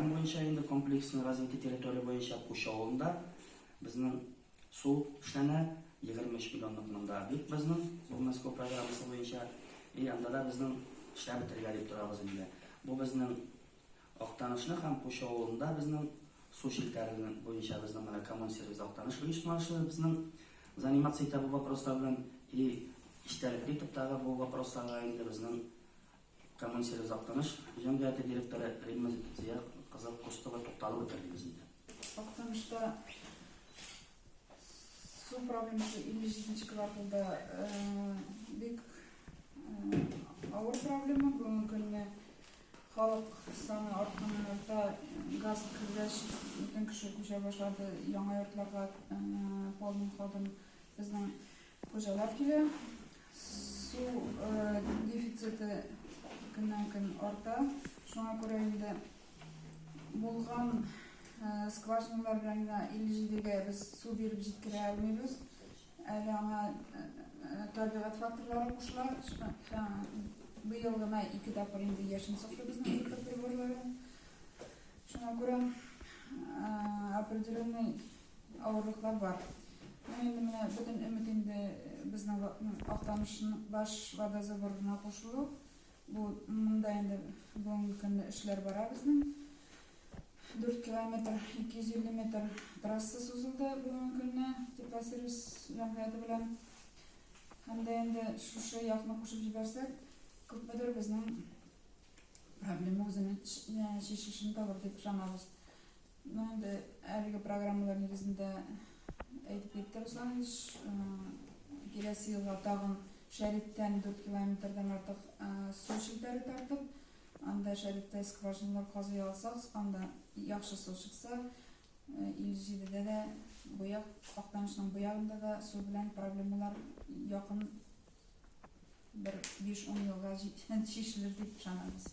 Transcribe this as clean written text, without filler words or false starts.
программа буенча инде комплексный развитие территория буенча Пуща авылында безнең су эшләнә, 23 миллионлык монда объект безнең, бу Мәскәү программасы буенча. И анда да безнең эшләп бетерергә дип торабыз инде. Бу безнең Актанышны һәм Пуща авылында безнең су челтәре буенча безнең менә Коммунсервис Актаныш оешмасы безнең заниматься итә бу вопрослар белән. И истәлекле итеп тагы бу вопросларга инде безнең Коммунсервис Актаныш җәмгыяте директоры Римма Зия кызы Кустова тукталып үтәр дибез инде. Актанышта су проблемасы 57 нче кварталда бик авыр проблема. Бүгенге көнне халык саны артканнан арта, газ кергәч, бөтен кеше күчә башлады яңа йортларга, полным ходом безнең хуҗалар килә. Су дефициты көннән-көн арта. Шуңа күрә инде булган скважиналар белән генә 57-гә без су биреп җиткерә алмыйбыз. Әле аңа табигать факторлары кушыла. Быел гына ике тапкыр инде яшен сукты безнең электр приборлары. Шуңа күрә определенный авырлыклар бар. Ну, инде менә бөтен өмет инде безнең Актаныш баш водозаборына кушылу. Бу монда инде бүгенге көндә эшләр бара безнең. 4 километр 250 метр трасса сузылды бүгенге көнне Теплосервис җәмгыяте белән. Һәм дә инде шушы якны кушып җибәрсәк, күпмедер безнең проблема үзенең чишелешен табыр дип ышанабыз. Ну, инде әлеге программалар нигезендә әйтеп китте Руслан Ильич, киләсе елга тагын Шәриптән 4 километрдан артык су челтәре тартып, анда Шәриптә скважиналар казый алсак, анда яхшы су чыкса, 57-дә дә бу як, Актанышның бу ягында да су белән проблемалар якын бер 5-10 елга чишелер дип ышанабыз.